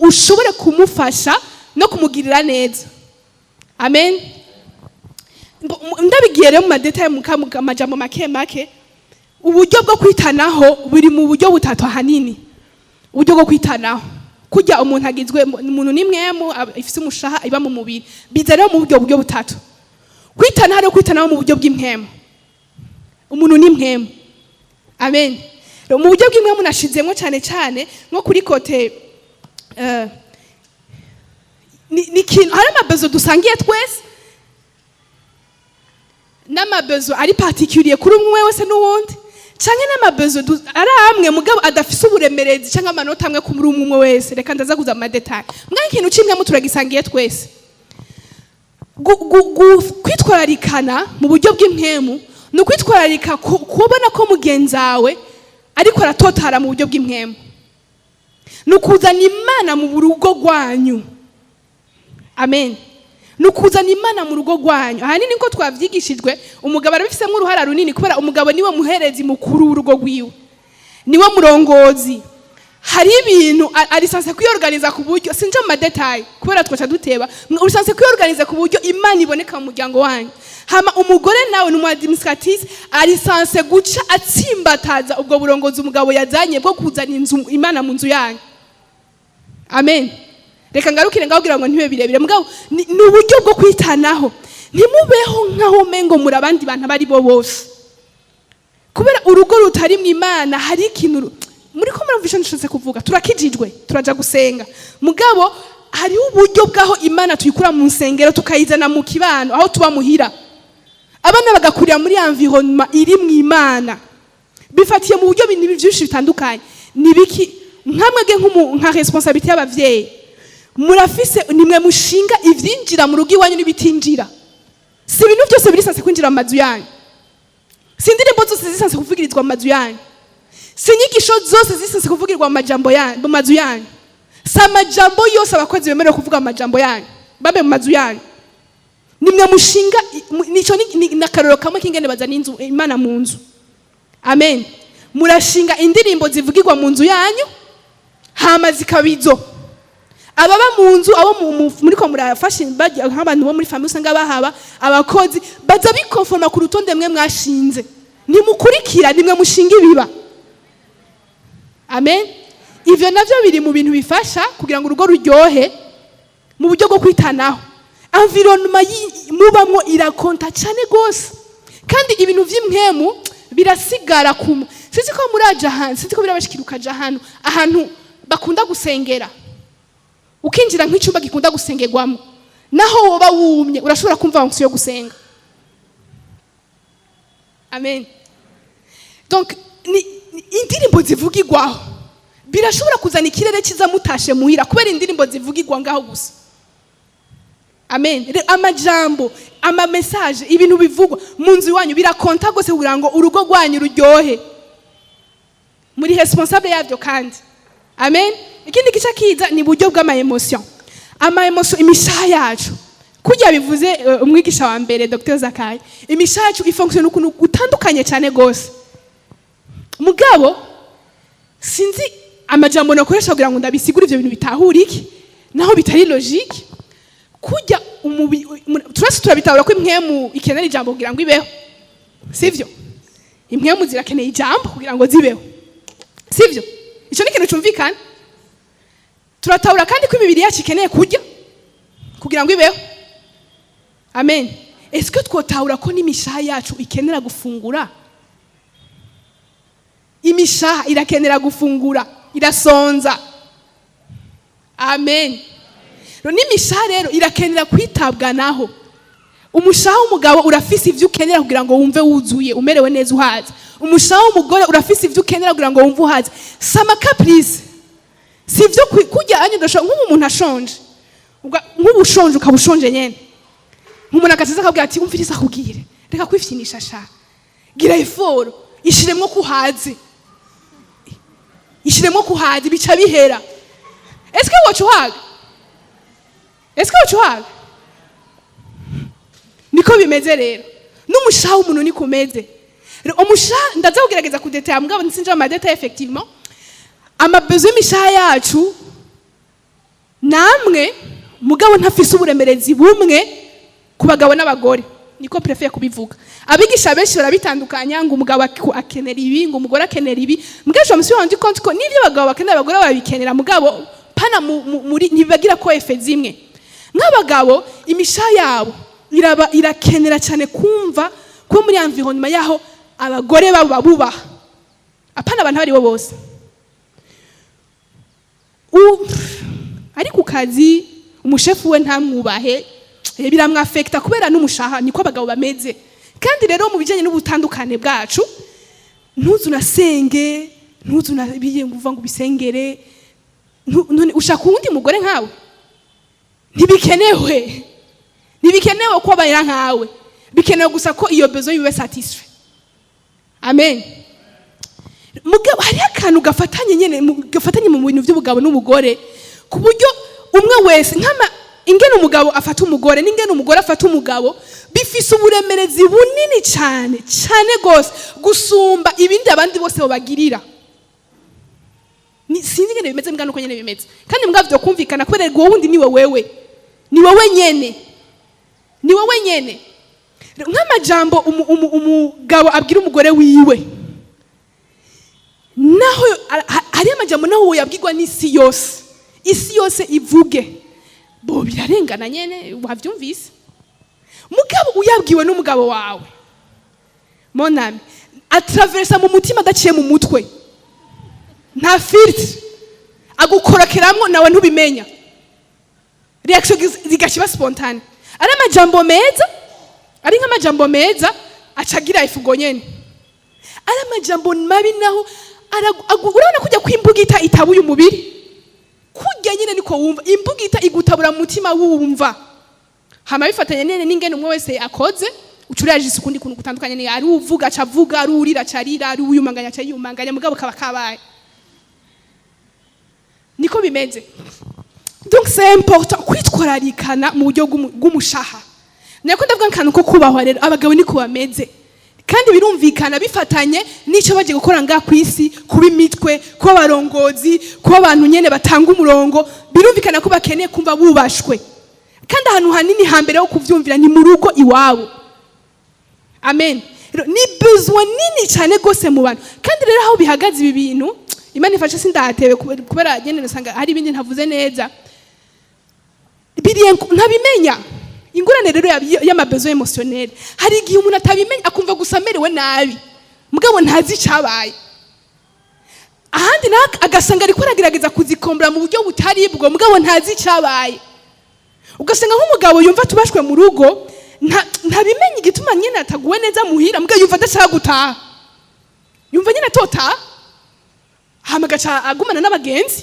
ushobore kumufasha no kumugirira neza. Amen. Ndabigiye rero mu ma détails, mu amajambo make make, uburyo bwo kwitanaho buri mu buryo butatu ahanini. Uburyo bwo kwitanaho, kurya umuntu agizwe, umuntu ni mwemu ifise umushaha iba mu mubiri, biza rero mu buryo butatu. Kwitanaho, rero kwitanaho mu buryo bw'impwemu, umuntu ni mpwemu. Amen. Rero mu buryo bw'impwemu nashizemo cyane cyane nko kuri côté ni ikintu, hari ama besoins dusangiye twese n'ama besoins ari particulier kuri umwe wese n'uwundi, canke n'ama besoins ari amwe mugabo adafise uburemerezi canke amanota amwe kuri umwe umwe wese. Reka ndaza kuza mu ma détails. Mugabo ikintu c'imwemu turagisangiye twese. Kwitwararikana mu buryo bw'impwemu ni ukwitwararika kubona ko mugenzi wawe ariko aratotara mu buryo bw'impwemu, ni ukuzana Imana mu rugo rwanyu. Amen. Ni ukuzana Imana mu rugo rwanyu. Ahanini ko twavyigishijwe, umugabo arabifisemo uruhara runini, kubera umugabo niwe muherezi mukuru w'urugo rwiwe, niwe murongozi. Hari ibintu ari censé kwiyorganiza ku buryo, sinja mu ma détails kubera twaca duteba, uri censé kwiyorganiza ku buryo Imana iboneka mu muryango wanyu. Hama umugore nawe ni umu administratrice, ari censé guca atsimbataza ubwo burongozi umugabo yazanye bwo kuzana inzu Imana mu nzu yanyu. Amen. Reka ngarukire ngaho kugira ngo ntibe birebire. Mugabo ni uburyo bwo kwitanaho. Ntimubeho nkaho umengo muri abandi bantu abo ari bo bose, kubera urugo rutari mu Imana hari ikintu muri ko murumva ico nshatse kuvuga. Turakijijwe, turaja gusenga, mugabo hariho uburyo bw'aho Imana tuyikura mu nsengero tukayizana mu kibano, aho tuba muhira, abana bagakurira muri environnement iri mu Imana. Bifatiye mu buryo bintu byinshi bitandukanye. Ni biki nkamwebwe nka responsabilité y'abavyeyi murafise? Nimwe mushinga ivyinjira mu rugo iwanyu n'ibitinjira. Si ibintu byose biri censé kwinjira mu mazu yanyu, si indirimbo zose ziri censé kuvugirizwa mu mazu yanyu, si inyigisho zose ziri censé kuvugirwa mu majambo yanyu, mu mazu yanyu, si amajambo yose abakozi bemerewe kuvuga mu majambo yanyu babe mu mazu yanyu. Nimwe mushinga. Nico ni akarorero kamwe k'ingene bazana inzu Imana mu nzu. Amen. Murashinga indirimbo zivugirwa mu nzu yanyu, hama zikaba izo ababa mu nzu, abo muriko murafasha, nk'abantu bo muri famille usanga bahaba, abakozi baza bikonforma ku rutonde mwe mwashinze. Ntimukurikira, nimwe mushinga ibiba. Amen. Ivyo navyo biri mu bintu bifasha kugira ngo urugo ruryohe mu buryo bwo kwitanaho. Environnement mubamwo irakonta cyane gose, kandi ibintu vy'impwemu birasigara ku. Sinzi ko muraja ahantu, sinzi ko birabashikira, ukaja ahantu bakunda gusengera, ukinjira nk'icyumba gikunda gusengerwamo, naho woba wumye urashobora kumva onction yo gusenga. Amen. Donc ni indirimbo zivugirwaho birashobora kuzana ikirere cyiza mutashe muhira, kubera indirimbo zivugirwa ngaho gusa. Amen. Rero amajambo, ama message, ibintu bivugwa mu nzu iwanyu birakonta gose kugira ngo urugo rwanyu ruryohe. Muri responsable yavyo kandi. Amen. Ikindi gice kiza ni buryo bw'ama émotions. Ama émotions, imishaha yacu, kurya bivuze umwigisha wa mbere Dr Zakai, imishaha yacu ifonctionne ukuntu gutandukanye cyane gose. Mugabo sinzi amajambo nakoresha kugira ngo ndabisigure ivyo bintu bitahura iki, naho bitari logique. Kurya umubi turese turabitahura ko impwemu ikenera ijambo kugira ngo ibeho, sivyo? Impwemu zirakeneye ijambo kugira ngo zibeho, sivyo? Ico ni ikintu cumvikana. Turatahura kandi ko imibiri yacu ikeneye kurya kugira ngo ibeho. Amen. Est-ce que twotahura ko n'imishaha yacu ikenera gufungura? Imishaha irakenera gufungura, irasonza. Amen. Rero n'imishaha rero irakenera kwitabwa naho. Umushaha w'umugabo urafise ivyo ukenera kugira ngo wumve wuzuye, umerewe neza, uhaze. Umushaha w'umugore urafise ivyo ukenera kugira ngo wumve uhaze. Si ama caprices, si ivyo kurya anye ndashobora nk'ubu umuntu ashonje, nk'ubu ushonje, ukaba ushonje nyene, nk'umuntu agaciza akabwira ati: "Umviriza akubwire, reka kwifyinisha sha, gira effort." Ishiremwo kuhaze, ishiremwo kuhaze, bica bihera. Eske woca uhaga? Eske woca uhaga? Niko bimeze rero n'umushaha w'umuntu, niko umeze. Rero umushaha, ndaza kugerageza kudetaya, mugabo nsinjira mu ma détails. Effectivement, ama besoins y'imishaha yacu namwe, mugabo ntafise uburemerezi bumwe ku bagabo n'abagore. Niko préfère kubivuga. Abigisha benshi barabitandukanya, ngo umugabo akenera ibi, ngo umugore akenera ibi. Mugabo je me suis rendu compte ko n'ivyo abagabo bakenera, abagore babikenera, mugabo pana muri ntibagira ko effet zimwe. Nk'abagabo, imishaha yabo iraba irakenera cyane kumva ko muri environnement yaho abagore babo babubaha, apana abantu abo aribo bose. Ari ku kazi, umushefu we ntamwubahe, biramwafekta kubera n'umushaha. Niko abagabo bameze. Kandi rero mu bijyanye n'ubutandukane bwacu, ntuzu unasenge, ntuzu unabiye ngo uva ngo ubisengere. None ushaka uwundi mugore nkawe? Ntibikenewe, ntibikenewe ko abarira nkawe. Bikenewe gusa ko iyo besoin ibe satisfait. Amen. Mugabo hariho akantu gafatanye nyene, gafatanye mu bintu by'ubugabo n'umugore, ku buryo umwe wese nk'ama ingene umugabo afata umugore n'ingene umugore afata umugabo bifise uburemerezi bunini cyane cyane gose gusumba ibindi abandi bose babagirira. Sinzi ingene bimeze, mbwa nuko nyene bimeze. Kandi mbwa vyo kumvikana, kubera wowe wundi ni wewe, ni wowe nyene, ni wowe nyene. Nk'amajambo umugabo abwira umugore wiwe, naho hariyo amajambo naho yabwirwa n'isi yose, isi yose ivuge bo birarengana nyene, wavyumvise. Mugabo uyabwiwe n'umugabo wawe, mon ami, atraversa mu mutima adaciye mu mutwe, nta filtre, agukorokeramwo nawe ntubimenya, réaction zigashiba spontanée. Ari amajambo meza, ari nk'amajambo meza, acagira ifugo nyene. Ari amajambo mabi naho urabona kujya kw'imbugita itabuye umubiri, kurya nyine niko wumva imbugita igutabura mu mutima wumva. Hama bifatanye nyene n'ingene umwe wese akoze, uca urajisa ukundi kuntu gutandukanye. Ni ari uvuga aca avuga, ari urira aca arira, ari uyumanganya aca yumanganya, mugabo kaba kabaye. Niko bimeze. Donc c'est important kwitwararikana mu buryo bw'umushaha. Nako ndavuga akantu ko kubahwa. Rero abagabo niko bameze, kandi birumvikana, bifatanye n'icyo bagiye gukora ngaha ku isi, kuba imitwe, kuba abarongozi, kuba abantu nyene batanga umurongo. Birumvikana ko bakeneye kumva bubashwe, kandi ahantu hanini hambere ho kuvyumvira ni mu rugo iwabo. Amen. Rero ni besoin nini cyane gose mu bantu. Kandi rero aho bihagaze ibi bintu, Imana ifashe sindatewe, kubera nyene nasanga hari ibindi ntavuze neza biriye ntabimenya. Ingorane rero y'ama besoins émotionnels, hari igihe umuntu atabimenya, akumva gusa amerewe nabi, mugabo ntazi icyabaye. Ahandi nawe agasanga ariko aragerageza kuzikombora mu buryo butari bwo, mugabo ntazi icyabaye. Ugasanga nk'umugabo yumva tubashwe mu rugo, ntabimenye igituma nyine ataguwe neza muhira, mugabo yumva adashaka gutaha, yumva nyine atotaha. Hama agaca agumana n'abagenzi,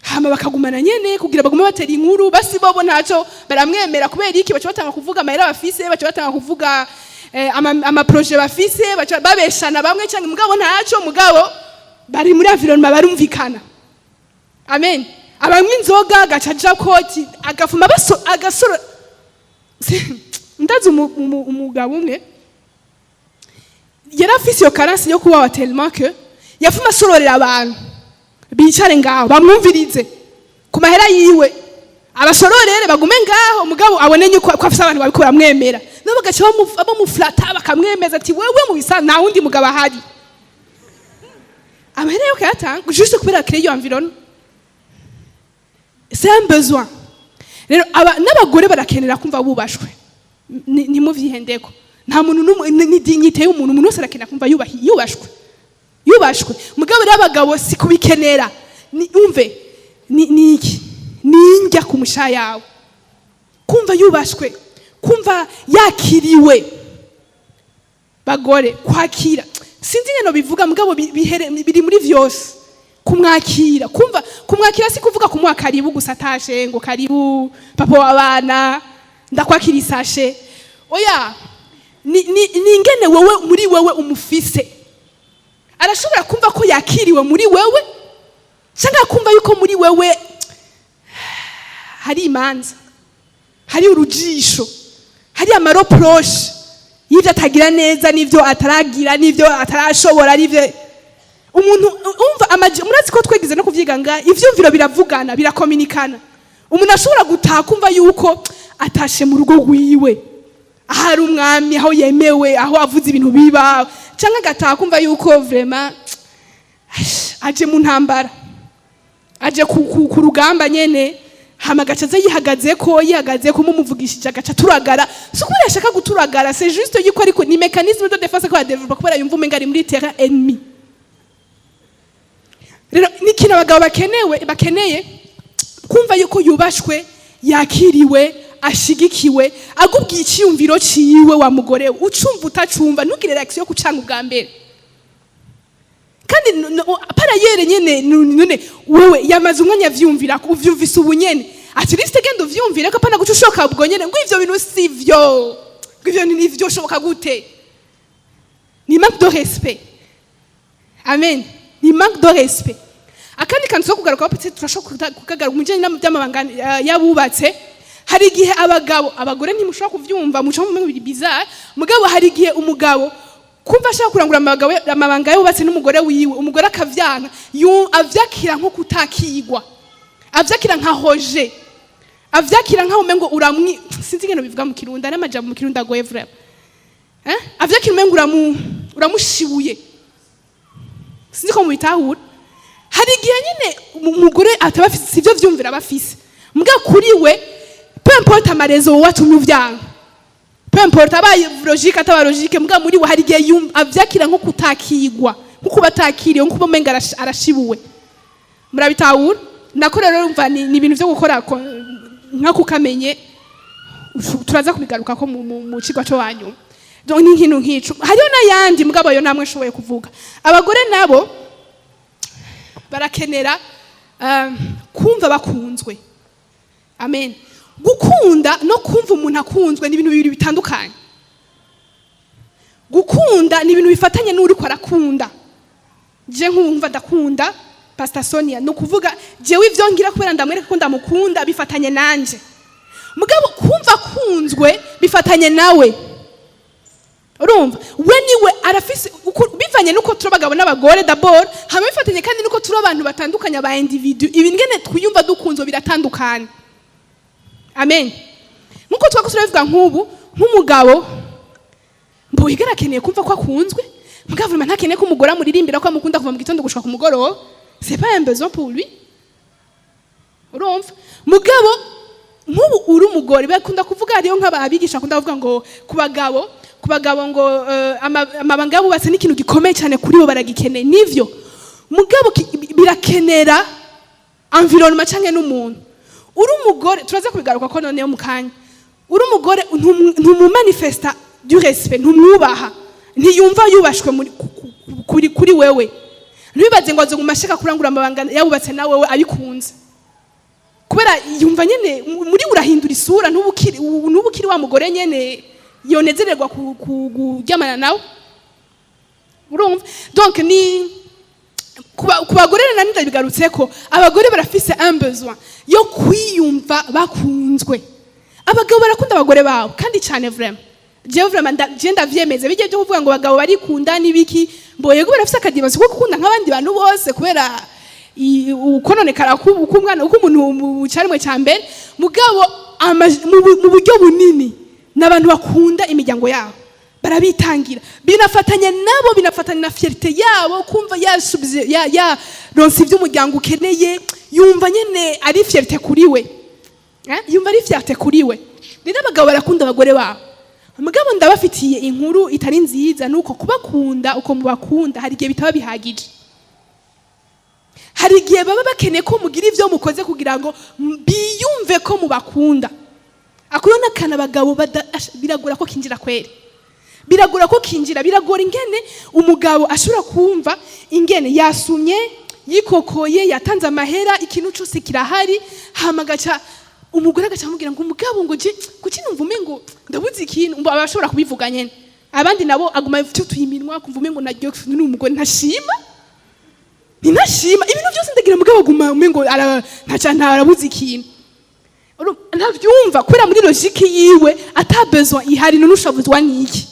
hama bakagumana nyene kugira bagume batera inkuru. Basi bobo ntaco baramwemera. Kubera iki? Baca batanga kuvuga amahera bafise, baca batanga kuvuga ama projets bafise, baca babeshana bamwe canke, mugabo ntaco, mugabo bari muri environnement barumvikana. Amen. Abanywa inzoga, agaca aja koti agafuma baso agasoro. Ndazi umugabo umwe yari afise iyo carence yo kubawa tellement que yafuma asororera abantu bicare ngaho bamwumvirize ku mahera yiwe, abasororere bagume ngaho, mugabo abone yuko ko afise abantu babiko baramwemera, nabo bagaca bamuflata, bakamwemeza ati: "Wewe mu bisa nta wundi mugabo ahari." Amahera yo kayatanga juste kubera créer iyo environnement. C'est un besoin. Rero aba n'abagore barakenera kumva bubashwe. Ntimuvyihendeko, nta muntu n'umwe ni dignité y'umuntu. Umuntu wese arakenera kumva yubashwe, yubashwe. Mugabo rero abagabo si kubikenera, ni umve, ni iki? Ni indya ku mushaha yawe, kumva yubashwe, kumva yakiriwe. Bagore, kwakira, sinzi ingene bivuga, mugabo biri muri vyose. Kumwakira, kumva kumwakira si kuvuga kumuha karibu gusa, atashe ngo: "Karibu papa w'abana, ndakwakira isashe." Oya, ni ingene wewe muri wewe umufise. Arashobora kumva ko yakiriwe muri wewe, cyangwa akumva yuko muri wewe hari imanza, hari urujisho, hari ama reproches y'ibyo atagira neza n'ibyo ataragira n'ibyo atarashobora n'ibyo umuntu umva murazi ko twegize no kuvyiga nga ivyumviro biravugana, birakominikana. Umuntu ashobora gutaha kumva yuko atashe mu rugo rwiwe, ahari umwami, aho yemewe, aho avuze ibintu biba, cyangwa agataha kumva yuko vraiment aje mu ntambara, aje ku rugamba nyene, hama agaca aza yihagazeko mumuvugishije agaca turagara. Si ukubera ashaka guturagara, c'est juste yuko ariko ni mécanisme de défense ko yadevelopa, kubera yumva umenga ari muri terrain ennemi. Rero ni ikintu abagabo bakeneye kumva yuko yubashwe, yakiriwe, ashigikiwe. Agubwiye icyiyumviro ciwe, wa mugore we, ucumva utacumva, ntugire réaction yo kucanga ubwa mbere. Kandi parayere nyene none wewe yamaze umwanya avyumvira, uvyumvise ubu nyene, at least genda uvyumvire ko apana guca ushoka ubwo nyene ngo ivyo bintu sivyo, ngo ivyo nivyo shoboka gute. Ni manque de respect. Amen. Ni manque de respect. Akandi kantu ko kugaruka, peut-être turashobora kukagaruka mu bijanye by'amabanga y'abubatse. Hari igihe abagabo, abagore ntimushobora kuvyumva, muca mu biri bizarre, mugabo hari igihe umugabo kumva ashaka kurangura amabanga y'ubatse n'umugore wiwe, umugore akavyanka, avyakira nko kutakigwa, avyakira nka rejet, avyakira nkaho umengo uramwi, sinzi ingene bivuga mu Kirundi, ari amajambo mu Kirundi agoye vraiment, eh? Avyakira umengo uramushibuye. Sinzi ko mubitahura. Hari igihe nyine umugore ataba afise sivyo vyumvira aba afise, mbwa kuri we, peu importe ama raisons wowe watumye uvyanka, peu importe abaye logique ataba logique, mbwa muri we hari igihe avyakira nko kutakigwa, nko kuba atakiriwe, nko kuba umenga arashibuwe. Murabitahura? Nako rero urumva ni ibintu vyo gukora nka kukamenye, turaza kubigaruka ko mu cigwa co wanyuma. Donc ni ikintu nk'ico. Hariho n'ayandi, mugabo ayo namwe nshoboye kuvuga. Abagore nabo barakenera kumva bakunzwe. Amen. Gukunda no kumva umuntu akunzwe ni ibintu bibiri bitandukanye. Gukunda ni ibintu bifatanye n'uriko arakunda. Je nkumva ndakunda Pastor Sonia, ni ukuvuga jewe ivyo ngira kubera ndamwereka ko ndamukunda bifatanye nanje. Mugabo kumva akunzwe bifatanye nawe. Urumva we niwe arafise bivanye nuko turi abagabo n'abagore d'abord, hama bifatanye kandi nuko turi abantu batandukanye, aba individu, ibi ngene twiyumva dukunzwe biratandukanye. Amen. Nkuko twako turabivuga, nk'ubu nk'umugabo mbohiga arakeneye kumva ko akunzwe, mugabo vraiment ntakeneye ko umugore amuririmbira ko amukunda kuva mu gitondo gushika ku mugoroba. C'est pas un besoin pour lui. Urumva, mugabo nk'ubu uri umugore, bakunda kuvuga, hariyo nk'ababigisha bakunda kuvuga ngo ku bagabo ngo amabanga y'abubatse ni ikintu gikomeye cyane kuri bo, baragikeneye. Nivyo, mugabo birakenera environnement canke n'umuntu. Uri umugore, turaza kubigaruka ko noneho mu kanya, uri umugore ntumumanifesta du respect, ntumwubaha, ntiyumva yubashwe muri kuri wewe, ntibibaze ngo azoguma ashaka kurangura amabanga yabubatse na wewe abikunze, kubera yumva nyene muri urahindura isura, ntubukiri wa mugore nyene yonezererwa kuryamana nawe. Urumva, donc ni ku bagore rero nani ndabigarutse ko abagore barafise un besoin yo kwiyumva bakunzwe. Abagabo barakunda abagore babo kandi cyane vraiment. Jewe vraiment je ndavyemeza, bijye byo kuvuga ngo abagabo barikunda n'ibiki, mbo yego barafise akadimansi ko gukunda nk'abandi bantu bose, kubera ukononekara k'umwana k'umuntu mu carimwe ca mbere. Mugabo mu buryo bunini n'abantu bakunda imiryango yabo, barabitangira, binafatanye nabo, binafatanye na fierté yabo, kumva yasubize ya ronse ivyo umuryango ukeneye, yumva nyene ari fierté kuri we. Eh? Yumva ari fierté kuri we. Rero abagabo barakunda abagore babo, mugabo ndabafitiye inkuru itari nziza, nuko kubakunda uko mubakunda hari igihe bitaba bihagije. Hari igihe baba bakeneye ko mugira ivyo mukoze kugira ngo biyumve ko mubakunda. Akuriyo n'akantu abagabo biragora ko kinjira kweri, biragora ko kinjira, biragora ingene umugabo ashobora kumva ingene yasumye, yikokoye, yatanze amahera, ikintu cyose kirahari, hama agaca umugore agaca amubwira ngo umugabo ngo je kuki numva umengo ndabuze ikintu. Ngo aba ashobora kubivuga nyene. Abandi nabo aguma tutuye iminwa, kumva umengo naryo ni umugore ntashima, ntashima ibintu byose ndagira, mugabo aguma umengo ntaca ntarabuze ikintu. Ntavyumva kubera muri logique yiwe ata besoin ihari. None ushavuzwa niki?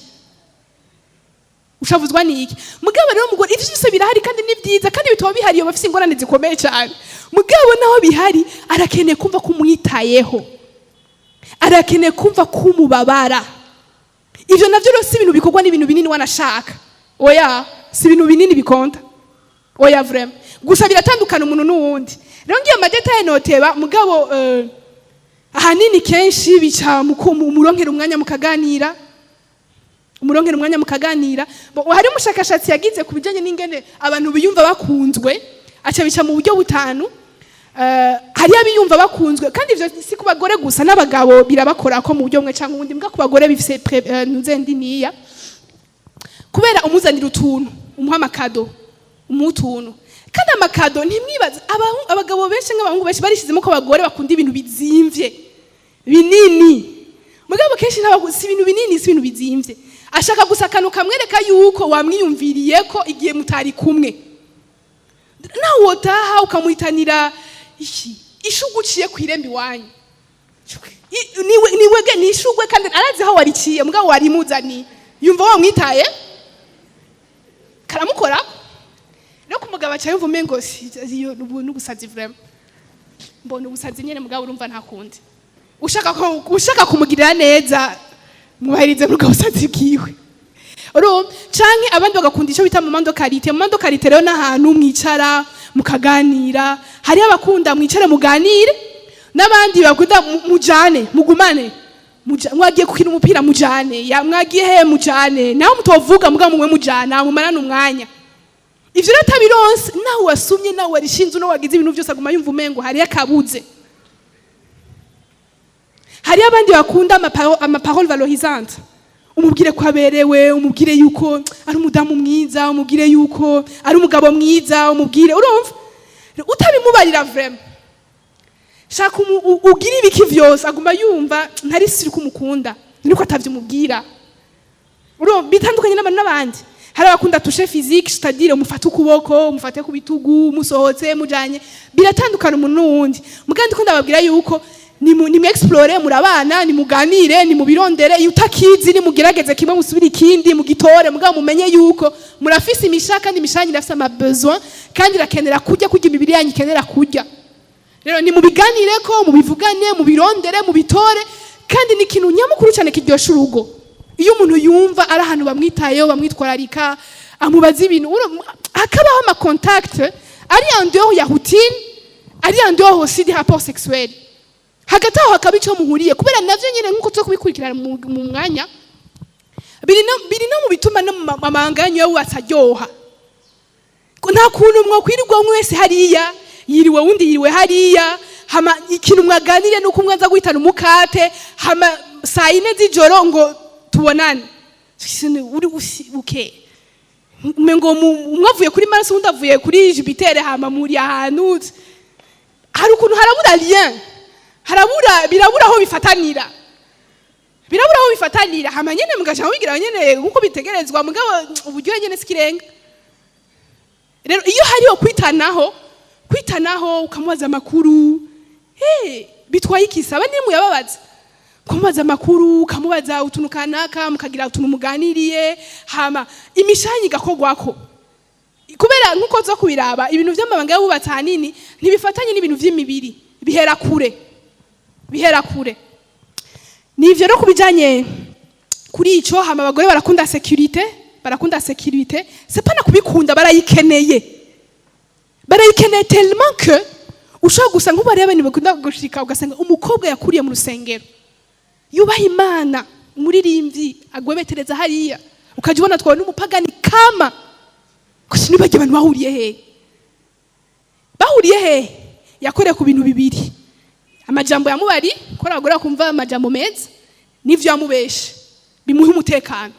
Ushavuzwa niki? Mugabo rero mugore, ivyo byose birahari kandi ni byiza, kandi bituma bihari iyo bafise ingorane zikomeye cyane. Mugabo naho bihari, arakeneye kumva ko umwitayeho, arakeneye kumva ko umubabara. Ivyo navyo rero si ibintu bikorwa n'ibintu binini wanashaka. Oya, si ibintu binini bikonta, oya, vraiment. Gusa biratandukana umuntu n'uwundi. Rero ngiye ama détails noteba, mugabo ahanini kenshi bica muronkera umwanya mukaganira, umuronkera umwanya mukaganira. Hari umushakashatsi yagize ku bijyanye n'ingene abantu biyumva bakunzwe, aca bica mu buryo butanu. Hariyo abiyumva bakunzwe, kandi ivyo si ku bagore gusa, n'abagabo birabakora ko mu buryo bumwe cyangwa ubundi. Mbwa ku bagore bifise ntuze niya kubera umuzanira utuntu, umuha ama cadeaux, umuha utuntu. Kandi ama cadeaux, ntimwibaze, abagabo benshi nk'abahungu benshi barishizemo ko abagore bakunda ibintu bizimvye binini. Mugabo kenshi si ibintu binini, si ibintu bizimvye. Ashaka gusa akantu kamwereka yuko wamwiyumviriye ko igihe mutari kumwe. Nawe wotaha ukamuhitanira iki, ishugwe uciye ku irembo iwanyu. Niwege ni ishugwe, kandi arazi aho wariciye, mugabo warimuzaniye, yumva wamwitaye, karamukora. Rero ku mugabo aca yumva umengo iyo ubu n'ubusazi, vraiment mbona ubusazi nyene. Mugabo urumva nta kundi, ushaka kumugirira neza, mwubahirize muri ubwo busazi bwiwe. Urumva, canke abandi bagakunda ico bita moment de qualité. Moment de qualité rero n'ahantu mwicara mukaganira. Hariho abakunda mwicare muganire, n'abandi bakunda mujane, mugumane. Mwagiye gukina umupira, mujane. Ya mwagiye he, mujane. Naho mutovuga, mugabo mumwe mujana, mumarane umwanya. Ivyo rero atabironse, nawe wasumye, nawe warishinze, uno wagize ibintu byose, aguma yumva umengo hariyo akabuze. Hariyo abandi bakunda ama paroles valorisantes: umubwire ko aberewe, umubwire yuko ari umudamu mwiza, umubwire yuko ari umugabo mwiza, umubwire. Urumva, utabimubarira, vraiment, shaka ugire ibiki vyose, aguma yumva ntari sûr ko umukunda, niko atavyumubwira. Urumva, bitandukanye n'abantu n'abandi. Hari abakunda toucher physique, c'est-à-dire umufate ukuboko, umufate ku bitugu, musohotse mujanye. Biratandukana umuntu n'uwundi. Mugandi ko ndababwira yuko nimu explore, murabana, nimuganire, nimubirondere. Iyo utakizi, nimugerageze kimwe, musubire ikindi, mugitore. Mugabo mumenye yuko murafise imisha, kandi imishanyi irafise ama besoin, kandi irakenera kurya, kurya imibiri yanyu ikenera kurya. Rero nimubiganire ko mubivugane, mubirondere, mubitore. Kandi ni ikintu nyamukuru cyane kiryosha urugo iyo umuntu yumva ari ahantu bamwitayeho, bamwitwararika, amubaza ibintu, hakabaho ama contact ari en dehors ya routine, ari en dehors aussi des rapports sexuels. Hagati aho hakaba icyo muhuriye, kubera navyo nyene nk'uko tuzo kubikurikirana mu mwanya, biri no mu bituma no mu mabanga yanyu yubatse aryoha. Ko nta kuntu mwokwirirwa umwe wese hariya yiriwe, wundi yiriwe hariya, hama ikintu mwaganiriye nuko umwe aza guhitana umukate, hama saa 4 z'ijoro ngo tubonane. Uri uke umengo umwe avuye kuri Mars, undi avuye kuri Jupiter, hama muri ahantu hari ukuntu harabura lien, harabura, birabura aho bifatanira, birabura aho bifatanira. Hama nyene mugaca mubigira nyene nkuko bitegerezwa, mugabo uburyohe nyene sikirenga. Rero iyo hariho kwitanaho, kwitanaho, ukamubaza amakuru, hey, bitwaye iki? Saba nimuyababaza, kumubaza amakuru, ukamubaza utuntu kanaka, mukagira utuntu muganiriye, hama imishanyi igakorwako. Kubera nkuko zo kubiraba, ibintu vy'amabanga y'abubatsi ahanini ntibifatanye n'ibintu vy'imibiri, bihera kure, bihera kure. Nivyo rero kubijanye kuri ico. Hama abagore barakunda sécurité, barakunda sécurité. C'est pas na kubikunda, barayikeneye, barayikeneye tellement que ushobora gusa nk'ubu hariho abantu bakunda gushika, ugasanga umukobwa yakuriye mu rusengero, yubaha Imana, umuririmbyi, agwebetereza hariya, ukajya ubona twabona n'umupagani kama gusa. Nibagiye abantu bahuriye hehe? Bahuriye hehe? Yakoreye ku bintu bibiri: amajambo yamubari ko abagore bakumva amajambo meza, n'ivyo yamubeshe bimuha umutekano.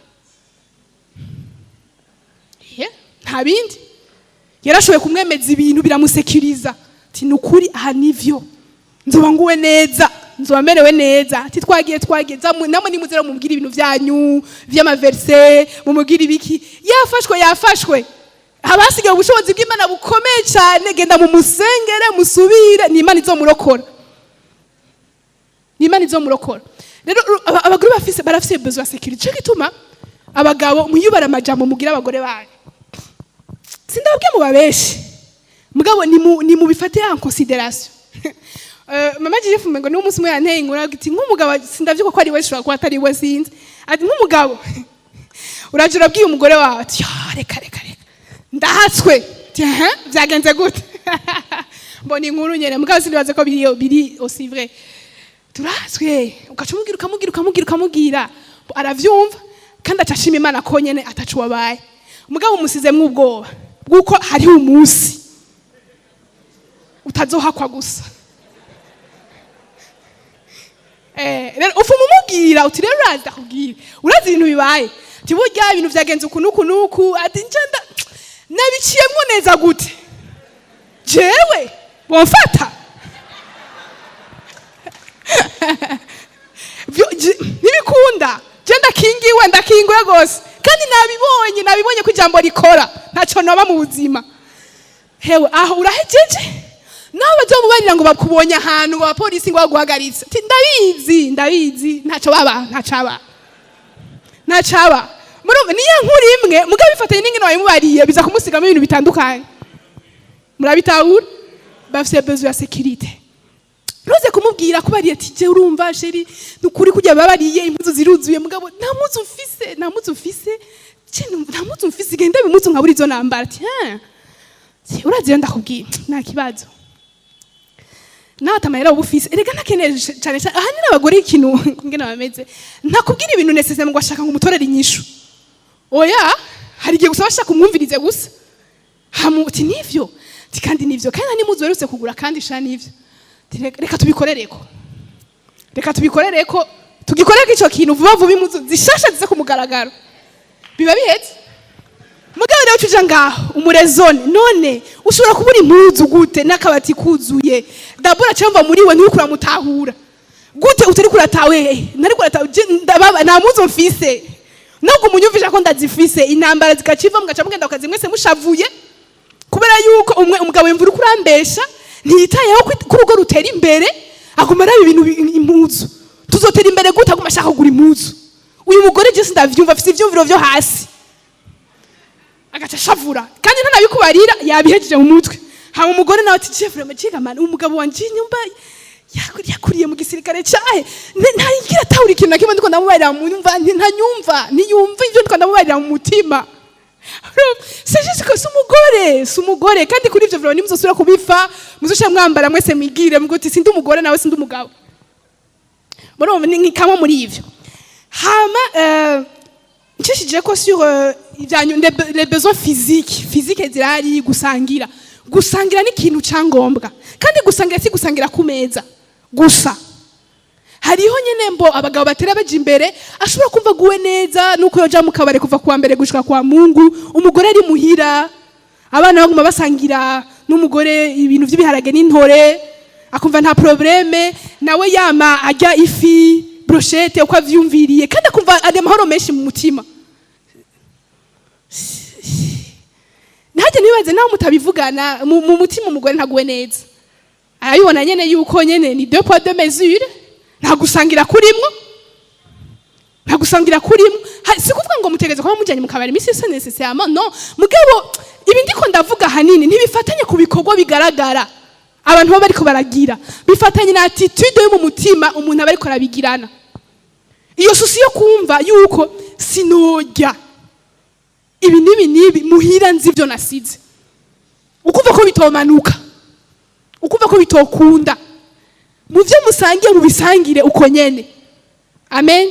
Nta bindi, yarashoboye kumwemeza ibintu biramusekiriza, ati ni ukuri aha nivyo nzoba nguwe neza. Nzoba merewe neza. Ati twagiye, twagiye. Namwe nimuze rero mumubwire ibintu vyanyu vy'ama versets, mumubwire ibiki. Yafashwe, yafashwe. Haba hasigaye ubushobozi bw'Imana bukomeye cyane. Genda mumusengere, musubire, ni Imana izomurokora, ni Imana izomurokora. Rero abagore barafise besoin ya sécurité. Cyo gituma abagabo mwiyubara amajambo mugira abagore banyu. Sindababwiye mu babeshi, mugabo ni mu bifate en considération. Mama Joseph ngo ni umunsi umwe yanteye inkuru ati nk'umugabo, sindavyuka ko ari we, shobora kuba atari we, sinzi, ati nk'umugabo uraje urabwiye umugore wawe ati: "Ya, reka, reka, reka, ndahatswe." Ati: "Aha, vyagenze gute?" Mbona inkuru nyene, mugabo sinibaze ko biri aussi vrai. Turahatswe, ugaca umubwira, ukamubwira, ukamubwira, ukamubwira, aravyumva kandi aca ashima Imana ko nyene atacu wabaye. Mugabo umusizemwo ubwoba bw'uko hariho umunsi utazohakwa gusa. Rero ufuma umubwira uti: "Rero urazi, ndakubwira, urazi ibintu bibaye." Ati: "Burya ibintu vyagenze uku n'uku n'uku." Ati: "Nje nabiciyemwo neza gute? Jewe bomfata ntibikunda. Je ndakingiwe, ndakingiwe gose, kandi nabibonye, nabibonye ko ijambo rikora, ntaco noba mu buzima." Hewe, aho urahejeje. Nawe bazomubarira ngo bakubonye ahantu, ngo abapolisi ngo baguhagaritse. Ati: "Ndabizi, ndabizi, ntaco baba, ntacaba, ntacaba." Murumva niyo nkuru imwe, mugabo bifatanye n'ingene wayimubariye, biza kumusigamo ibintu bitandukanye. Murabitahura? Bafise besoin ya sécurité. Ntuze kumubwira kubariye ati: "Je urumva chéri, nukuri kujya babariye impuzu ziruzuye, mugabo nta mpuzu mfise, nta mpuzu mfise. Je numva nta mpuzu mfise, genda impuzu nkabura izo nambara." Ati: "Ha, urazi rero ndakubwiye, nta kibazo, nawe atamahera uba ufise." Erega ntakeneye cyane cyane ahanini abagore ikintu ingene bameze, ntakubwira ibintu nécessaire ngo ashaka ngo umutorere inyishu. Oya, hari igihe gusa bashaka umwumvirize gusa. Hamu uti: "Nivyo." Ati: "Kandi nivyo, kandi nta n'impuzu uherutse kugura, kandi sha nivyo." Ati: "Reka tubikorereko, reka tubikorereko, tugikorereko ico kintu vuba vuba, impuzu zishasha zize ku mugaragaro." Biba bihetse. Mugabo rero tuja ngaho umurezone: "None ushobora kubura impuzu gute n'akabati kuzuye?" Dabora cyangwa muri we nturiko uramutahura gute? Utari kuratawe, ntari kuratawe. Ndababa nta mpuzu mfise, nubwo umunyumvisha ko ndazifise. Intambara zikaciva, mugaca mugenda kukazi mwese mushavuye, kubera yuko umwe umugabo yumva uriko urambesha, ntiyitayeho ko urugo rutera imbere, aguma araba ibintu impuzu. Tuzotera imbere gute aguma ashaka kugura impuzu? Uyu mugore je sindavyumva, afise ivyumviro vyo hasi. Agaca ashavura kandi ntanabikubarira, yabihejeje mu mutwe. Hama umugore nawe ati: "Je vraiment, ciga man, umugabo wanje nyumba yakuriye mu gisirikare cahe, ntayigira atahura ikintu na kimwe ndiko ndamubarira mu nyumva, ntanyumva, ntiyumva ivyo ndiko ndamubarira mu mutima." C'est juste que si umugore, si umugore. Kandi kuri ivyo vraiment nimuzosubira kubifa, muzoca mwambara mwese, mwigire muguti sindi umugore nawe sindi umugabo. Murumva ni kamwe muri ivyo. Hama nshishije ko sur ibyanyu les besoins physiques, physique zirahari. Gusangira, gusangira ni ikintu cyangombwa. Kandi gusangira si gusangira ku meza gusa. Hariho nyene mbo abagabo batera baja imbere, ashobora kumva aguwe neza nuko yoja mu kabare kuva kuwa mbere gushika kwa Mungu, umugore ari muhira, abana baguma basangira n'umugore ibintu vy'ibiharage n'intore, akumva nta problème, nawe yama arya ifi, brochette, uko avyumviriye, kandi akumva ari amahoro menshi mu mutima. Ntajya nibaze naho mutabivugana, mu mutima umugore ntaguwe neza, arabibona nyene yuko nyene ni deux poids deux mesures, nta gusangira kurimwo, nta gusangira kurimwo. Si kuvuga ngo mutegereza kuba mujanye mu kabari imisi yose nécessairement, non. Mugabo ibi ndiko ndavuga ahanini ntibifatanye ku bikorwa bigaragara abantu baba bariko baragira, bifatanye na attitude yo mu mutima umuntu aba ariko arabigirana. Iyo souci yo kumva yuko sinojya ibi n'ibi n'ibi muhira, nzi ibyo nasize, ukumva ko bitomanuka, ukumva ko bitokunda. Mu byo musangiye mubisangire uko nyene. Amen.